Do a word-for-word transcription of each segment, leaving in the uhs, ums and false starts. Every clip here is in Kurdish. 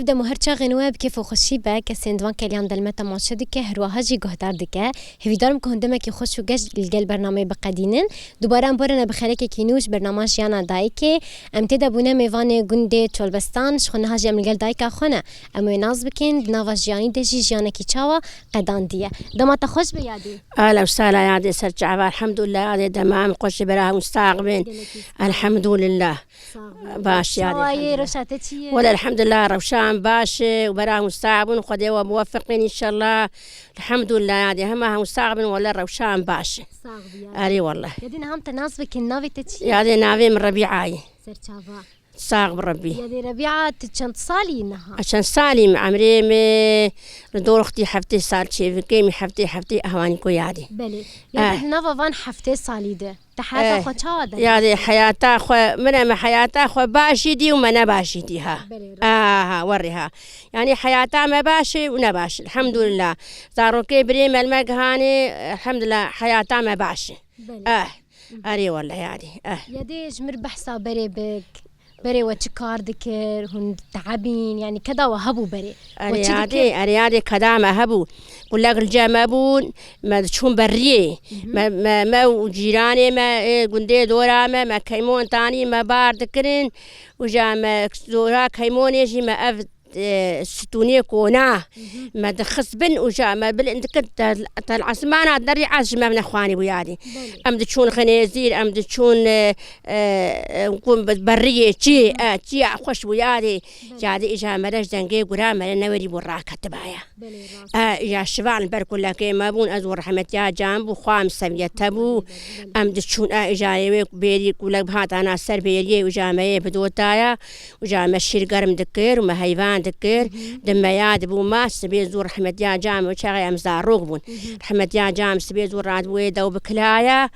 Dema her çaxên we bi kêf û xweşî be, kesên di van keliyan de li me temaşe dike, her wiha jî guhdar dike. Hêvîdar im ku hûn demekî xweş û geş li gel bernameyê biqedînin. Dubare em borine bi xelekekî nû ji bernama Jiyana Dayikê. Em tê de bûne mêvanê gundê Çolbestan, ji xwe niha jî em li gel dayika xwe ne. Em wê nas bikin, di nava jiyanî de jî jiyanekî çawa qedandiye. Dema te xweş be yadê. Ahlen û sehlen yadê, ser çava, elhamdulillah yadê, dema em xweş, bera hûn sax bin. Gelekî sax. Elhamdulillah. Sax bin. Baş yadê, Çawa yê, elhamdulillah. Rewşa te çi ye? Wele elhamdulillah, rewşa em baş e û bera hûn sax bin, Xwedê we muweffiq bin înşallah. Elhamdulillah yadê, hema hûn sax bin, wele rewşa em baş e. Sax bi yadê. Erê wele. Yadê niha em te nas bikin, navê te çi ye? Yadê navê min Rebîa ye. Ser çava. Sax bi Rebî. Yadê Rebîa, tu çend salî niha? Ez çend salî me, emrê me li dor xtî heftê sal çêvikê, min heftê heftê ehwanî ko yadê. Belê. Eh. Yadê di nava van heftê salî de, te heyata Eh. xwe çawa derket? Yadê heyata xwe, min e me heyata xwe baş jî dî û me ne baş jî dî ha. Belê, rast. Ah, ha, werê ha. Yanî heyata me baş e û ne baş. Elhamdulillah. Zarokê birê me li me gihanê, elhamdulillah heyata me baş e. Belê. Eh. Erê wele yadê. Eh. Yadê ji mir behsa berê bik. Berê we çi kar dikir? Hûn teebîn? Yanî keda we hebû berê? We Erê çi yadê, dikir? Erê yadê keda me hebû. Kulek li cem me bûn, me diçûn beriyê. Mhm. Me, me, me û cîranê me, ê, gundê dora me, me keymon tanî me bar dikirin. Û ja me dora keymonê jî me ev e, stûnê kona, Mhm. me dixist bin û ja me bilind dikir, tel, tel esmana derî ez ji me nexwanî bû yadî. Belê. Em diçûn xinêzîr, em diçûn, e, e, e, ku beriyê çi, e, çiya xweş bû yadî. Belê. Yadî îja me re ji dengê gura me re newerî bû raketibaya. Belê, rast. E, îja şivan ber kulekê me bûn, ez û rehmetiya can bû, xwam seviyete bû. Belê, belê. Em diçûn, e, îja wê bêrî kulek bihatana ser bêriyê û ja me yê bidotaya. Uca me şîr germ dikir û me heyvan dikir. Mhm. Di me ya dibû ma sibê zû rehmetiya cam û çaxê em zarok bûn. Mhm. Rehmetiya cam sibê zû radibû wê dew bikilaya,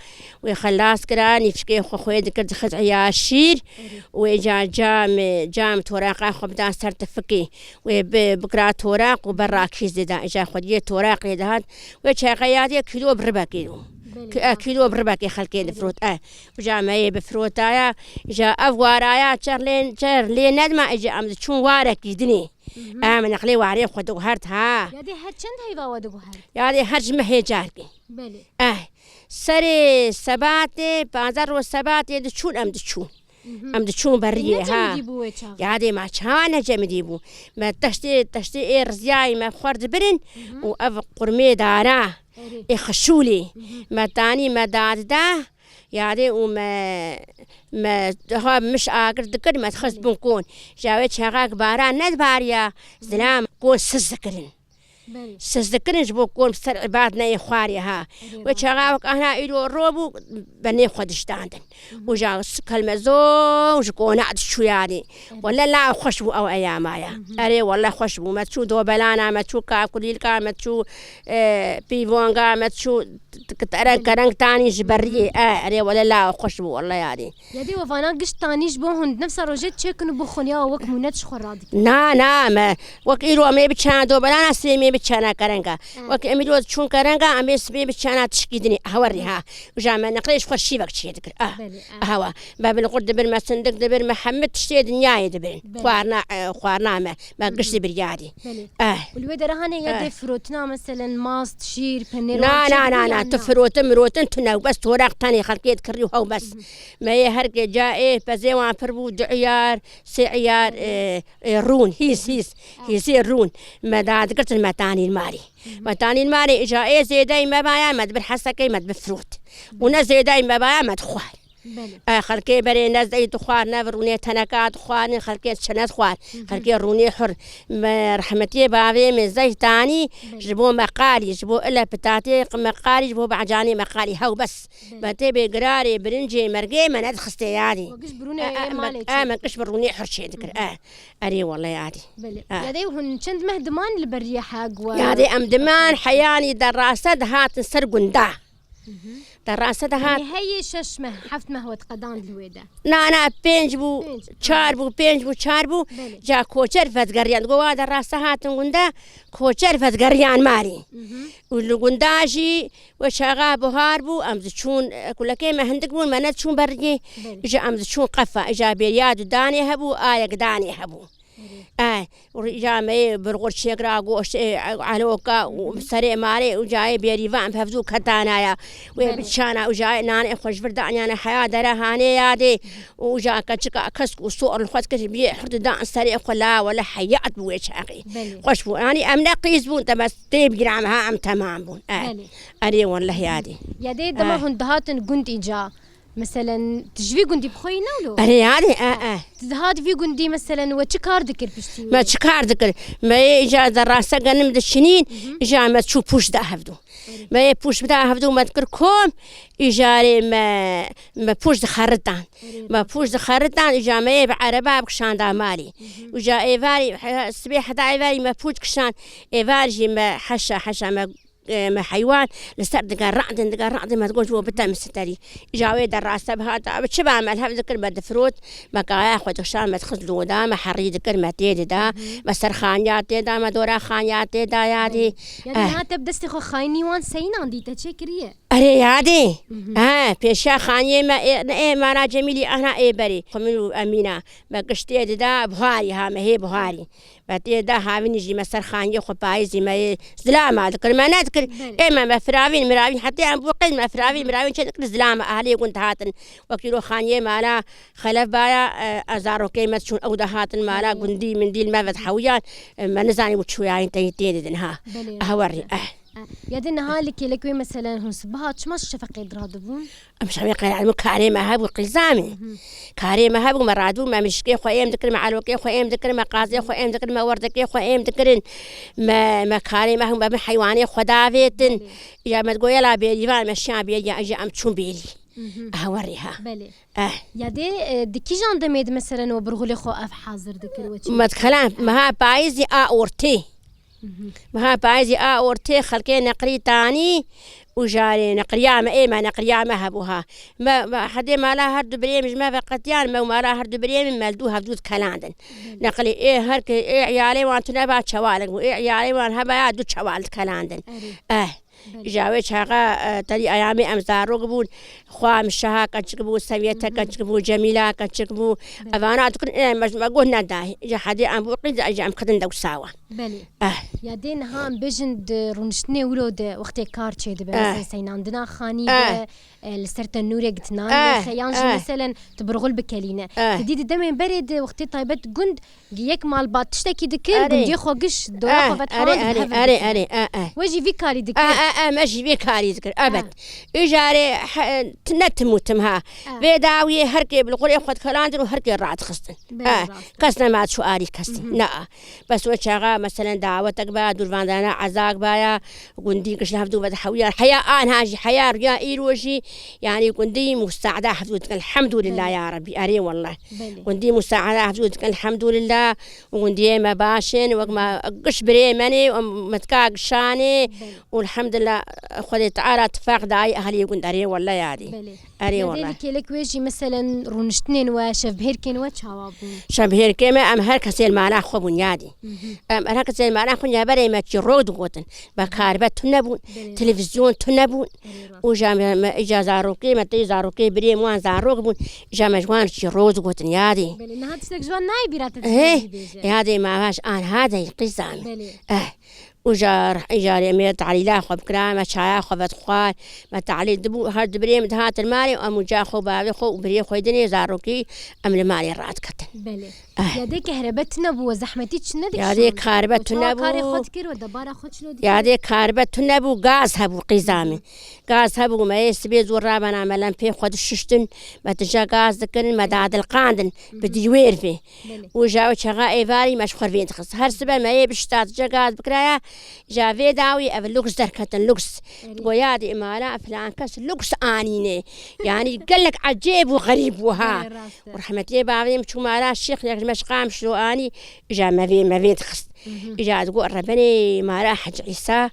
wê xelas kira, nîvçikê xwe xwê dikir dixist eya şîr. Erê. Wê ca cam, cam toraqa xwe bida ser tifikê. Wê bi, bikira toraq û ber rakî zêda. Îja xwediyê toraqê dihat. Wê çaxê ya diye kîlo bi ribekê bû. Belê, Ki, e, ya. Kîlo bi ribekê xelkê Belê. difirot. E. Uca me yê bifirotaya, îja ev waraya çer lê, çer lê nedima, îja em diçûn warekî dinê. Mhm. Em neqlê warê xwe diguhert ha. Yadê her çend heyva we diguhert? Yadê her ji mehê carkê. Belê. Eh, serê sebatê, panzdeh roj sebatê diçûn em diçûn. Mhm. Em diçûn beriyê Ne ha. cemidî bû wê çaxê? Yadê ma çawa ne cemidî bû. Me teştê, teştê ê riziyayî me xwar dibirin Mhm. û ev qurmê dara. Erê. Ê xişûlê. Mhm. Me tanî me dadida. Yadê û me, me ha miş agir dikir, me dixist bin kon. Ji wê çaxek baran nedibariya, zilam kon siz dikirin. Belê. Siz dikirin ji bo kon ser îbad neyê xwarê ha. Erê, Wê rast. çaxa wek ahna îro ro bû, benê xwe diştandin. Mhm. Û ja s-, kelme zor ji kona diçû yadê. Wele la xweş bû ew eyama ya. Mhm. Erê wele xweş bû. Me çû dobelana, me çû kakulîlka, me çû, e, pîvonga, me çû t-, t-, kereng, kereng tanî ji beriyê. E, erê wele la xweş bû wele yadê. Yadê we vana giş tanî ji bo hûn nefsa rojê çêkin û bixwin ya wek mûnet ji xwe radikin. Na, na, me wek îro em ê biçana dobelana, sibê em ê biçana kerenga. Ha. Wek em îro çûn kerenga, em ê sibê biçana tişkî dinê. Hewerî ha. Uca me neqlê ji xwe şîvek çê dikir. Ah. Belê, ah. Hewa. Me bilqurt dibir, me sindik dibir, me hemî tiştê dinyayê dibirin. Belê. Xwarina, e, xwarina me. Me giş dibir yadî. Belê. Eh. Û li wê dera hanê ya Eh. dê firotina, meselen, mast, şîr, penêr, Na, wan çê na, dibir na, na, yan tu na? firotin, mirotin, tu ne, bes toraq tenê xelkê dikirî û hew bes. Mhm. Me yê her ke ca ê, pezê wan pir bû, du iyar, sê iyar, e, e, rûn, hîs, hîs, Ah. hîsê rûn. Me da digirtin me tanîn marî. Mhm. Me tanîn marî, îca ê zêdeyî me baya, me dibir hesekê, me dibir firot. Û ne zêdeyî me baya, me dixwar. Belê. E, xelkê berê ne zey dixwar, ne rûnê teneka dixwarin, xelkê çene dixwar. Mhm. Xelkê rûnê hur. Me rehmetiyê bavê min zey tanî, Belê. ji bo me qalî, ji bo ile pitatê me qalî, ji bo becanê me qalî. Hew bes. Belê. Me tê bê girarê, birincê, mergê me nedixistê yadî. We giş bi rûnê E, e, e, me, malê e, çê me dikir. giş bi rûnê hur çê dikir. Mhm. E, erê wele yadî. Belê. E. Yadê hûn çend meh diman li beriyê heg we? Yadê em diman heyanî de raste dihatin ser gunda. Mhm. De raste de hat. Yanî heyê şeş meh, heft meh we diqedand li wê de? Na, na, pênc bû, Pênc. çar bû, pênc bû, çar bû. Belê. Ca koçer vedgeriyan. Go wa de raste hatin gunda, koçer vedgeriyan marî. Mhm. Û li gunda jî we çaxa buhar bû, em diçûn, e, kulekê me hindik bûn, me nediçûn beriyê. Belê. Îja em diçûn qefa, îja bêriya du danê hebû, ayek danê hebû. E, û îca me yê birxur çêkira goştê, e, eloka û serê malê û cayê bêrîvan hevdû ketanaya. Wê Belê. biçana û cayê nanê xwe ji vir daniyane heya dere hanê yadê. Û ca keçika kesk û sor li xwe dikir biyê hurdi dan serê xwe la wele heyat bû wê çaxê. Belê. Xweş bû. Yanî em ne qîz bûn, te bes tê bîra me ha em temam bûn. E. Belê. Erê welleh yadê. Ya dê dema E. hûn dihatin gund îca. Meselen, tu ji vî gundî bi xwe yî ne wilo? Erê yadê, e, e. Tu dihat vî gundî, meselen, we çi kar dikir piştî wê? Me çi kar dikir? Me yê îca de rasta genim dişinîn, Hı hı. îca me çû pûş da hevdû. Erê. Me yê pûş bida hevdû me dikir kom, îcarê me, me pûş dixeritan. Erê. Me pûş dixeritan, îca me yê bi ereba bikişanda malî. Hı hı. Îca êvarî, he, sibê heta êvarî me pûş kişand, êvar jî me heşa, heşa me e, me heywan li ser digerandin, digerandin, me digot, "Wo bite min sterî." Îja wê de raste bihata, bi çi ba me li hev dikir, me difirot, me kaya xwe dixşan, me dixist loda, me herî dikir, me tê dida, me ser xaniya tê da, me dora xaniya tê da, yadî. Yani Eh. niha te bi destê xwe xayinî wan seyînan dî, te çê kiriye? Erê, yadî. Mhm. He, pêşiya xaniyê me, ê, ne, ê, Mala Cemîlî, ana ê berê. Xwe min û Emîna, me giş tê dida, buharî ha, me hê buharî. Me tê da havînî jî me ser xaniyê xwe payîzî me yê zilama dikir, me nedikir. Belê. Ê me, me firavîn, miravîn, hetê em bû qîz me firavîn, miravîn çê dikir zilama ahlê gund hatin. Wekî ro xaniyê mala Xelef baya, e, e, zarokê me çûn ew de hatin mala Belê. gundî mindî li me ve dihewiyan, e, me nizanî û çûyayîn teyî tê didin ha. Belê, Aha rast werî, e. eh. Eh, ya de niha li kêlek wê meselen hûn sibaha çima şefeqê diradibûn? Em şevê qeyrem û karê me hebû qîzamê. Mhm. Karê me hebû, me radû, me mişkê xwe êm dikir, me elokê xwe êm dikir, me qazê xwe êm dikir, me werdekê xwe êm dikirin. Me, me karê me hebû, me bin heywanê xwe davêtin. Belê. Ya me digo, yela bêrî van, me şiyan bêrî, ya, ya em çûn bêrî. Mhm. Aha werî ha. Belê. Eh. Ya dê, e, di kîjan demê de meselen we birxulê xwe ev hazir dikir, we çi Me dikir? dikela, me ha payîzî a ortê. Mhm. Meha payîzê a ortê xelkê neqrî tanî û jarê neqriya me, ê me neqriya me hebû ha. Me, me hedê mala her du birê min ji me ve qetiyan, me û mala her du birê min me li dû hevdû dikelandin. Belê. Neqlî ê her ke ê iyalê wan tune ba çewalek bû. Ê iyalê wan hebe ya du çewal dikelandin. Erê. Eh. Belê. Îja wê çaxa, e, terî eyamê em zarok bûn. Xwa Mişeha keçik bû, Seviyete Hı hı. keçik bû, Cemîla keçik bû. Belê. Evana dikin, ê, me, me guh nedayê. Îja hedê em bû qîz, îja em xidin dewsa wan. Belê. Eh. Ya dê niha em bêjin di rûniştinê wilo de wextê kar çêdibe, Eh. mesela seynandina xanî Eh. de, e, li ser tenûrê gitinan Eh. lêxe, yan jî Eh. meselen tu birxul bikelîne. Eh. Tu dî di demên berê de wextê taybet gund yek malbat tiştekî dikir, Erê. gundiyê xwe giş doya Eh, xwe ve erê, dihand erê, hev erê, dikir. erê, eh, eh. We jî vî karî dikir. Eh, eh, eh, me jî vê karî dikir, ebet. Eh. Îjarê he, t-, ne tim û tim ha. Eh. Vê dawiyê her kê bi li qurê xwe dikelandin û her kê radixistin. Belê, Eh, rast e. kes nema çû arî kesî. Mhm. Na. Bes we çaxa, meselen, dawetek baya, dûrvandana ezak baya, gundî giş hevdû ve dihewiyan. Heya anha jî, heya riya îro jî, yanî gundî musaada hevdû dikin. Elhamdulillah Belê. ya Rebî. Erê wallah. Belê. Gundî musaada hevdû dikin. Elhamdulillah. Û gundiyê me baş in, wek me giş birê me ne, û me tika gişanê. Belê. Û elhamdulillah, Xwedê Teala tifaq dayî ehlê gund. Erê wallah yadî. Belê. Erê Ya dê wele. li kêlek wê jî, meselen, rûniştinên we, şevbihêrkên we çawa bûn? Şevbihêrkê me, em her kesê li mala xwe bûn yadî. Mhm. Em her kesê li mala xwe, ya berê me çîrok digotin. Me karibe tune bûn, Belê. televîzyon tune bûn. Erê rast. Û ja me, me îca zarokê, me tê zarokê, birê wan zarok bûn. Ja me ji wan çîrok digotin yadî. Belê, niha tiştek ji wan nayê bîra te Hê, dibêje. yadê me vaş an hadey qîza me. Belê. Eh. Û jar, îjarê me tehlîla xwe bikira, me çaya xwe vedixwar, me tehlîl dibû, her du birê min dihatin malê, em û ca xwe, bavê xwe û birê xwe dinê zarokî em li malê radiketin. Belê. Eh. Ya dê kehrebe tune bû, we zehmetî çi nedikişand? Ya dê karibe We çawa tune karê bû. xwe dikir, we debara xwe çilo dikir? Ya dê karibe tune bû, gaz hebû qîza min. Gaz hebû, me yê sibê zû rabena, me lempê xwe dişiştin, me tije gaz dikirin, me dadilqandin, bi Hı hı. dîwêr vê. Belê. Û ja ew çaxa êvarî me ji xwe vê dixist. Her sibe me yê bişta tije gaz bikiraya, ja vê dawî ev luks derketin, luks. Erê. Goya dî mala filan kes luks anîne. Yanî gelek ecêb û xerîb bû ha. Erê, rast e. Û rehmetiyê bavê min çû mala şêx, yek ji me ji Qamişlo anî, ja me vê, me vê dixist. Mhm. Ja digot, Rebenê mala Hec Îsa,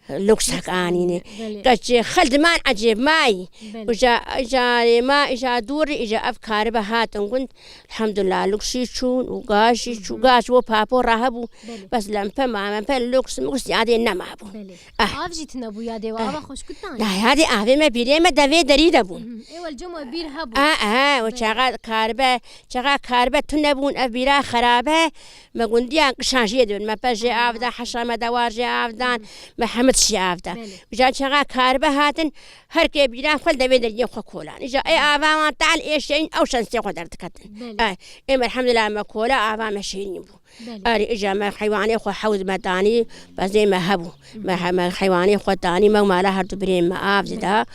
Luksek anîne. Belê. Keçê xeldiman ecêb mayî. Belê. Îja, îja rê ma, îja dûrî, îja ev karibe hatin gund. Elhamdulillah, luksî çûn û gajî çû, gaj wo papo rahebû. Belê. Bes lempe ma, lempe luks, muks yadê nemabû. Belê. Ah. Av jî tine bû yadê we, Eh. ava xweşkutan. Na yadê avê me bîrê me devê derî de bûn. Mhm. Ê wel cem we bîr hebû. Ah, ah, o Belê. çaxa karibe, çaxa karibe tune bûn, ev bîra xerabe. Me gundiyan qişan jê dibin. Me pe jê av da, heşa me dewar jê av dan, me hemid şî av da. Belê. Îja çaxa karibe hatin, her kê bîran xwe devê deriyê xwe kolan. Îja ê ava wan tal ê şeyin ew şensê xwe derdiketin. Belê. Ay, ê me elhamdulillah me kola ava me şêrîn bû. Belê. Arî îja me heywanê xwe hewz me danî, bezê me hebû. Me he-, me heywanê xwe danî, me û mala her du birê me av dida.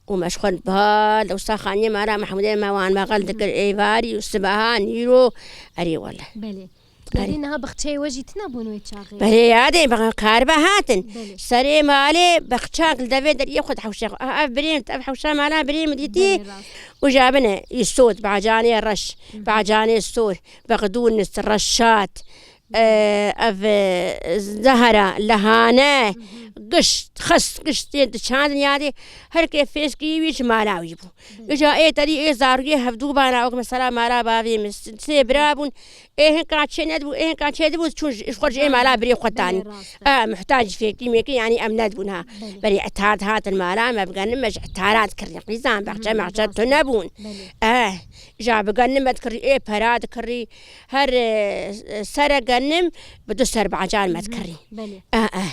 Û me ji xwe ba, lewsa xaniyê me ra Mehmûdê me wan me xel dikir êvarî û sibeha nîro. Erê wele. Belê. Erê. Yadê niha bixçeyê we jî tine bûn wê çaxê? Belê yadê, be-, karibe hatin. Belê. Serê malê bexçak li devê deriyê xwe dihewşe xwe. Ah, ev birê min, ev hewşa mala birê min dîtî. Belê, rast. Û ja bine, îsot, bacanê reş, bacanê sor, bexdûnis, reşat, e, ev, e, zehra, lehane, gişt, xist, gişt, tê diçandin yadê, her kê fêskî wî ji mala wî bû. Îja ê terî ê zarûyê hevdû bana, wek mesela mala bavê min, sê bira bûn, ê hinka çê nedibû, ê hinka çê dibû, çûn ji, ji xwe ji ê mala birê xwe tanî. Belê, rast e. E, muhtac fêkî mêkî, yanî em nedibûn ha. Belê. Berê etar dihatin mala, me bigenin, me ji etara dikirin. Qîzan, bexçe, mexçe tu nebûn. Belê. E, ja bigenin me dikirî, ê pera dikirî, her, e, sere genim bi du ser bacan me dikirî. Belê. E, e.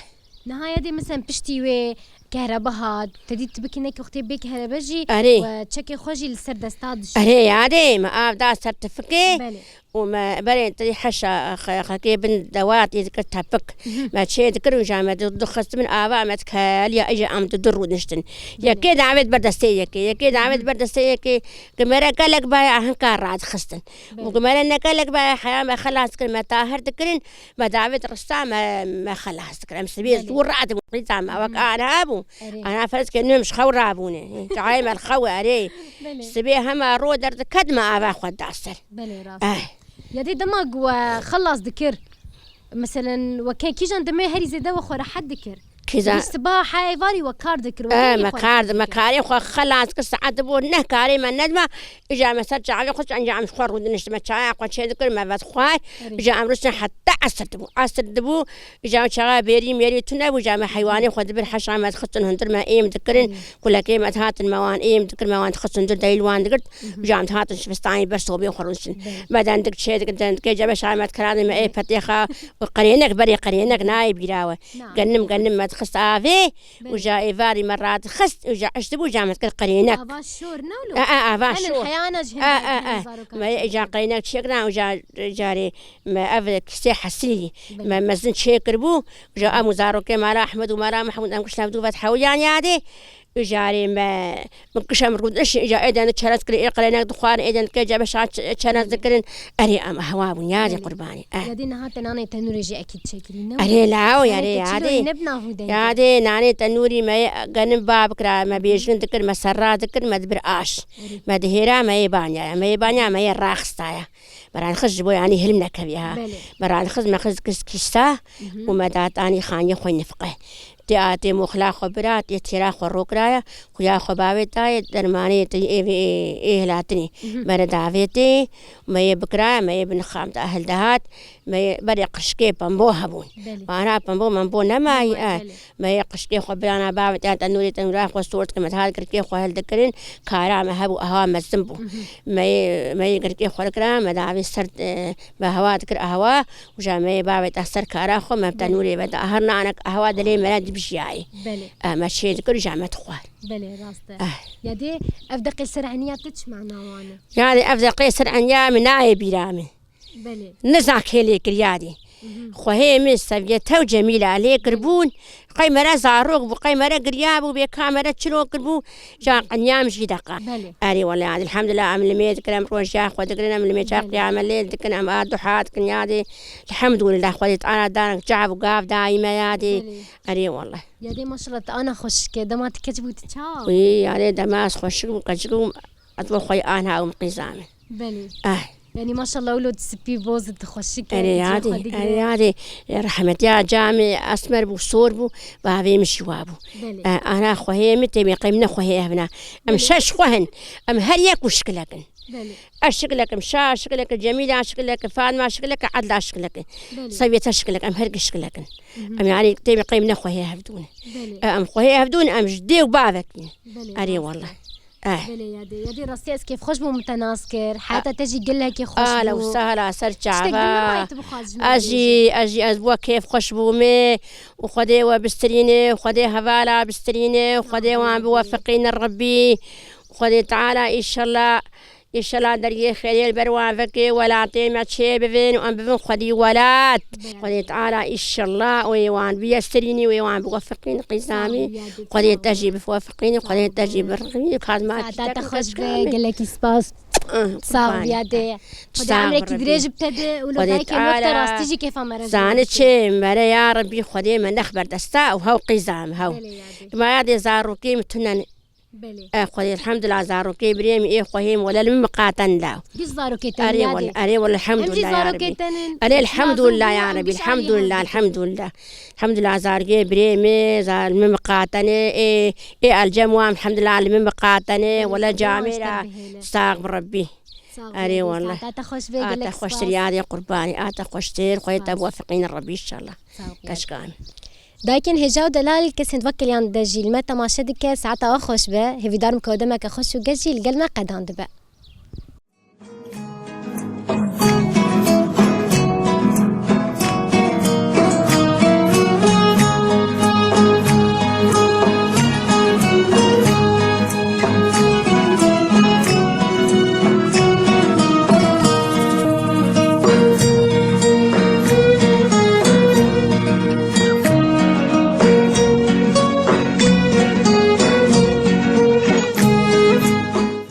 Niha yadê, mesela piştî wê kehrebe hat, te dît tu bikî nekî wextê bê kehrebe jî Erê. we çekê xwe jî li ser desta dişt. Erê yadê, me av da ser tifikê Belê. û me berê tê heşa xe-, xekê bin dewatê dikir tepik. Me çê dikir û ja me du, du xist min ava me dikeliya îja em du, du rûniştin. Belê. Yekê davêt ber destê yekê, yekê davêt ber destê yekê, ki mere gelek baya hinka radixistin. Belê. Û ki mere ne gelek baya heya me xelas kir, me tahir dikirin, me davêt rista me, me xelas dikir. Em sibê Belê. zû radibûn, qîza me wek Erê. ana hebû. Erê. Ana ferz ke nû em ji xew rabûne. Çayê me li xew erê. Belê. Sibê hema ro derdiket me ava xwe da ser. Belê, rast. Eh. Ya dê dema ku we xelas dikir, meselen, we ke-, kîjan demê herî zêde we xwe rehet dikir? Kîza- Dibî siba heyvarî we kar dikir, we Eh, kengî me xwe kar, rehet me dikir? karê xwe xelas kir, saet dibû neh karê me nedima. Îja me ser çavê xwe, îja em ji xwe rûdiniştime, çaya xwe çê dikir, me vedixwar. Erê. Îja em rûstin heta esir dibû. Esir dibû, îja çaxa bêrî mêrî tune bû, îja me heywanê xwe dibir heşa me dixistin hundir me êm dikirin. Erê. Kulekê me dihatin me wan êm dikir, me wan dixistin hundir, delîl wan digirt. Mhm. Îja em dihatin şibistanê ber sobê xwe rûstin. Belê. Me dendik çê dikir, dendikê cebe şa me dikiradin, me ê petê xa û qirênek berê qirênek nayê bîra we. Na. Genim, genim me dixist avê, Belê. û ja êvarî me radixist, û ja eştibû, ja me dikir qirênek. Ava şor ne lo? E, e, ava Henin şor. heyana ji E, hindê e, e. zarokan Me çêkir. îja qirênek çêkirin, û ja carê me ev kisê hesî Belê. me mezin çêkiribû, û ja em û zarokê mala Ehmed û mala Mehmûd em kişt hevdû vet hewiyan yadê, û carê me, min kişt em rûdiş, îja êden çerez kirin, ê qirênek dixwarin, êden kê cebe şa ç-, çerez Belê. dikirin. Erê em hewa bûn, yadê Belê. qurbanî. Eh. Ya dê niha te nanê tenûrê jî ekîd çêkirî, ne? Erê, lao, Erê, erê, te çî yadê. doyî nebina vû dengê. Yadê, nanê tenûrî me genim ba bikira, me bêjin dikir, me serra dikir, me dibir aş. Erê. Me dihêra, me yê banyaya, me yê banya, me yê raxistaya. Me radixist ji bo yanî hilm nekevî ha. Belê. Me radixist, me xist kis kîsa Mhm. û me datanî xaniyê xwe nifqe. Tê a tê moxla xwe bira, tê têra xwe rokiraya, xuya xwe bavê dayê, dermanê tê ê vê, ê, ê hilatinê. Mhm. Me re davêtê, me yê bikiraya, me yê binixam da hildihat, me yê berê qişkê pembo hebûn. Belê. Ana pembo membo nemayî, Nemayî, e. belê. Me yê qişkê xwe birana bavê te tenûrê tenûra xwe sor dikin, me dihat girkê xwe hildikirin, kara me hebû, aha mezin bû. Mhm. Me yê, me yê girkê xwe dikira, me davê ser, e, me hewa dikir, aha, û ja me yê bavê te ser kara xwe, me Belê. tenûrê ve da her nanek, aha dilê me re dibijiyayê. Belê. E, me çê dikir, ja me dixwar. Belê, rast e. Eh. Ya dê, ev deqê ser eniya te çi mana wan e? Yani ev deqê ser eniya min nayê bîra min. Belê. Nizan kê lê kir yadê. Mhm. Xwehê min Seviyete û Cemîla lê kirbûn. Qey me re zarok bû, qey me re girya bû, bê ka me re çiro kirbû, ja qenyam jî deqa. Belê. Erê wele, elhamdulillah, em limê dikin, em rojiya xwe digirin, em limê çar Belê. qiyame lê dikin, em a duha dikin yadê. Elhamdulillah, Xwedê te ana danek çav û gav dayî me yadê. Belê. Erê wele. Yadê maşallah te ana xweşik e, dema te keç bû te çawa? Wî, yadê dema ez xweşik bû, keçik bû, ez bo xwe ana û qîza min. Belê. Eh. Yanî maşallah wilo spî boz dixweşik e. Erê yadî, erê yadî. Rehmetiya camê esmer bû, sor bû, bavê min jî wa bû. Belê. E, ana xwehê min têmê qey min ne xwehê hevna. Em şeş xwe hin. Em her yek û şikilek in. Belê. Ez şikilek im, Şa şikilek im, Cemîla şikilek im, Fatma şikilek im, Edla şikilek im. Belê. Seviyete şikilek im, em her gi şikilek in. Em yanî têmê qey min ne xwehê hevdû ne. Belê. E, em xwehê hevdû ne, em ji dê û bavek in. Belê, erê rast e. Wallah. Eh. Belê yadê. Yadê rastî ez kêfxweş bûm te nas kir. Heta te jî gelekî xweş bû. Ala û sahla ser çava. Tiştek din nemaye tu bixwazî ji me bêjî? Ez jî, ez jî, ez bo kêfxweş bûme û Xwedê we bistirîne, Xwedê hevala bistirîne, Xwedê wan biwefiqîne Rebbî. Xwedê Teala înşallah, înşallah dergê xêrê li ber wan veke, welatê me çê bibin û em bibin xwedî welat. Belê. Xwedê Teala înşallah wê wan biyestirînî, wê wan biwefiqîn qîzamî. Sağ ol yadê, sağ ol. Xwedê te jî biwefiqînî, Xwedê te jî birixînî, kazma. Saeta te xweş be, gelekî spas. Ah, sağ ol yadê. Xwedê emrekî dirêj bi te de û li dayikê wek te rastî jî kêfa me re. Zane çê mere ya Rebbî, Xwedê me nex berdesta û hew qîzam hew. Belê yadê. Ma yadê zarokê min tune Belê. E, Xwedê, elhamdulillah, zarokê birê min, ê xwehê min, wele li min miqaten la. Giş zarokê te ne yadê? Erê wele, erê wele, elhamdulillah ya Rebbî. Em jî zarokê te ne. Erê, elhamdulillah ya Rebbî, elhamdulillah, elhamdulillah. Elhamdulillah, zarokê birê min, zar-, li min miqatene, ê, ê elcem wan, elhamdulillah, li min miqatene, wele camê la, sax bi Rebbî. Erê wele. Saeta te xweş be, gelek spas. A te xweştir yadê qurbanî, a te xweştir, Xwedê te biwefiqîne Rebbî înşallah. Sağ ol. Keşkan. Dayikên hêja û delal, kesên vekiliyan de jî li me temaşe dike, saeta we xweş be. Hêvîdar im ku demeke xweş û geş jî li gel me qedan dibe.